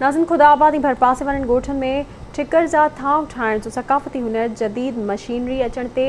ناظرين خدا آباد ۽ ڀرپاسي وارن ڳوٺن ۾ ٺڪر جا ٿانو ٺاهڻ جو ثقافتي هنر جديد مشينري اچڻ تي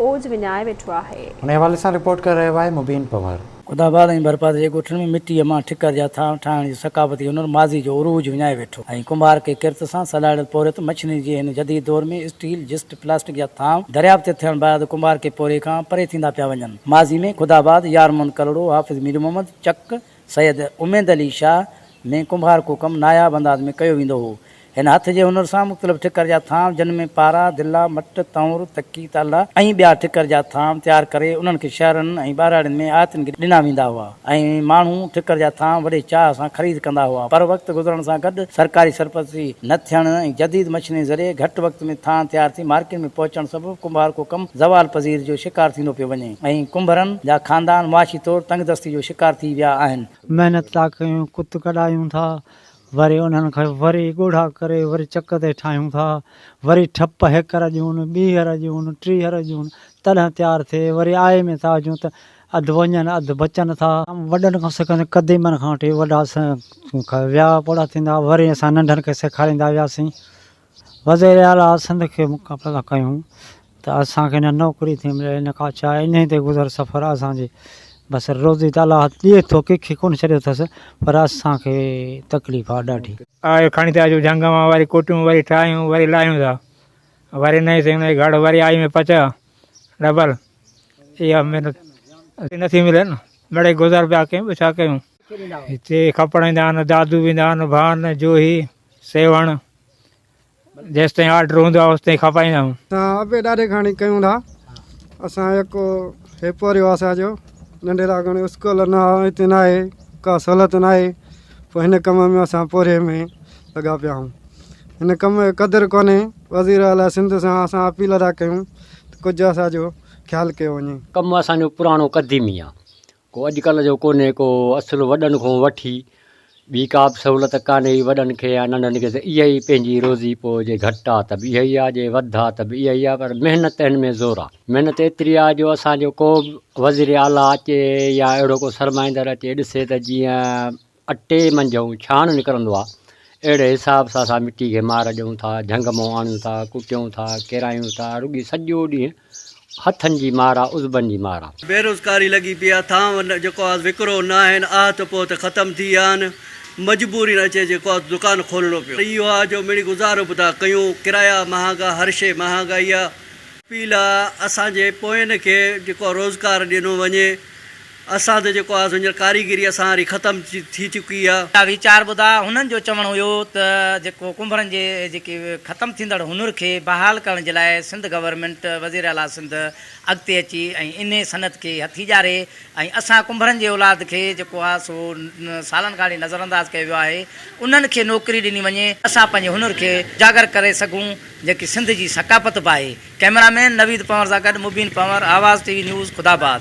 اوج وڃائي ويٺو آهي. ان حوالي سان رپورٽ ڪري رهيو آهي مبين پنهور. خدا آباد ۽ ڀرپاسي جي ڳوٺن ۾ مٽيء مان ٺڪر جا ٿانو ٺاهڻ جو ثقافتي هنر ماضي جو عروج وڃائي ويٺو ۽ ڪنڀارڪي ڪرت سان سلهاڙيل پورهيت مشينري جي هن جديد دور ۾ اسٽيل، جسٽ، پلاسٽڪ جا ٿانو دريافت ٿيڻ بعد ڪنڀارڪي پورهيي کان پري ٿيندا پيا وڃن. ماضي ۾ خدا آباد، يار محمد ڪلهوڙو، حافظ مير محمد، چڪ، سيد اميد علي شاهه ۾ ڪنڀارڪو ڪم ناياب انداز ۾ ڪيو ويندو هو. هن هٿ جي هنر سان مختلف ٺڪر جا ٿانو جن ۾ پارا، دلا، مٽ، تنور، تڪي، تالا ۽ ٻيا ٺڪر جا ٿانو تيار ڪري انهن کي شهرن ۽ ٻهراڙين ۾ آهتين کي ڏنا ويندا هئا ۽ ماڻهو ٺڪر جا ٿانو وڏي چاهه سان خريد ڪندا هئا پر وقت گذرڻ سان گڏ سرڪاري سرپرستي نه ٿيڻ ۽ جديد مشينري ذريعي گهٽ وقت ۾ ٿانء تيار ٿي مارڪيٽ ۾ پهچڻ سبب ڪنڀارڪو ڪم زوال پذير جو شڪار ٿيندو پيو وڃي ۽ ڪنڀرن جا خاندان معاشي طور تنگدستي جو شڪار ٿي ويا آهن. محنت ٿا ڪيون، ڪت ڪڍايون ٿا، وري انهن کي وري ڳوڙها ڪري وري چڪ تي ٺاهيون ٿا، وري ٺپ هيڪر ڏيون، ٻيهر ڏيون، ٽيهر ڏيون، تڏهن تيار ٿئي، وري آئي ۾ ٿا وجهون ته اڌ وڃن اڌ بچن ٿا. وڏن کان سکندي قديمن کان وٺي وڏا ويا پوڙها ٿيندا وري اسان ننڍن کي سيکاريندا وياسين. وزير اعليٰ سنڌ کي مقابلا ٿا ڪيون ته اسان کي نه نوڪري ٿي ملي نه ڪا ڇا انهي تي گذر سفر اسان جي بس روزي ته الله ڏئي ٿو ڪنهن کي ڪونه ڇڏيو اٿس پر اسان کي تڪليف آ ڏاڍي. آء کڻي ٿا اچون جهنگ مان وري ڪوٽيون وري ٺاهيون وري لاهيون ٿا وري نئين سين ان کي گهڙ وري آئي ۾ پچاء ڊبل اها محنت نٿي ملي نه مڙئي گذر پيا ڪيون ٻيو ڇا ڪيون. هتي کپڻ ايندا آهن دادو به ايندا آهن ڀان جوهي سيوهڻ جيستائين آرڊر هوندو آهي اوستائين کپائيندا آهيون. اسان ابي ڏاڏي کان ڪيون ٿا اسان هڪ هي پورهيو اسان جو ننڍي لاڳڻ اسڪول نه هتي نه آهي ڪا سهولت نه آهي پوء هن ڪم ۾ اسان پورهيي ۾ لڳا پيا آهيون هن ڪم جو قدر ڪونهي وزير اعليٰ سنڌ سان اسان اپيل ٿا ڪيون ته ڪجهه اسان جو خيال ڪيو وڃي. ڪم اسان جو پراڻو قديمي آ ڪو اڄڪلهه جو ڪونهي ڪو اصل وڏن کان وٺي ٻي ڪا به سهولت ڪانهي ئي وڏن کي يا ننڍن کي ته اها ئي پنهنجي روزي پوء جي گهٽ آ ته به اها ئي آ جي وڌ آ ته به اها ئي آ پر محنت هن ۾ زور آ محنت ايتري آ جو اسان جو ڪو به وزير اعليٰ اچي يا اهڙو ڪو سرمائيدار اچي ڏسي ته جيئن اٽي منجهئون ڇاڻ نڪرندو آ، اهڙي حساب سان اسان مٽي کي مار ڏيون ٿا، جهنگ مئون آڻيون ٿا، ڪٽيون ٿا، ڪيرايون ٿا، رڳي سڄو ڏينهن هٿن جي مار آ، عضبن جي مار آ. بيروزگاري لڳي پئي آ، ٿانو جيڪو آ وڪرو ناهن، آهت پوهت ختم ٿي ويا آهن، مجبورين اچي جيڪو آ دڪان کولڻو پيو. اهو آ جو مڙئي گذارو به ٿا ڪيون، ڪرايا مهانگا، هر شيء مهانگائي آ. اپيل آ اسان جي پوين کي جيڪو آ روزگار ڏنو وڃي. اسان ته جيڪو آ سو هينئر ڪاريگري اسان واري ختم ٿي چڪي آ. جا ويچار ٻڌا، هنن جو چوڻ هيو ته جيڪو ڪنڀرن جي جيڪي ختم ٿيندڙ هنر کي بحال ڪرڻ جي لاء سنڌ گورنمينٽ وزير اعليٰ سنڌ اڳتي اچي ۽ انهي صنعت کي هٿي ڏياري ۽ اسان ڪنڀرن جي اولاد کي جيڪو آ سو سالن کان وٺي نظر انداز ڪيو ويو آهي انهن کي نوڪري ڏني وڃي اسان پنهنجي هنر کي اجاگر ڪري سگهون جيڪي سنڌ جي ثقافت به آهي ڪئميرا مين نويد پنور سان گڏ Mubeen Panhwar Awaz T V news Khuda Abad.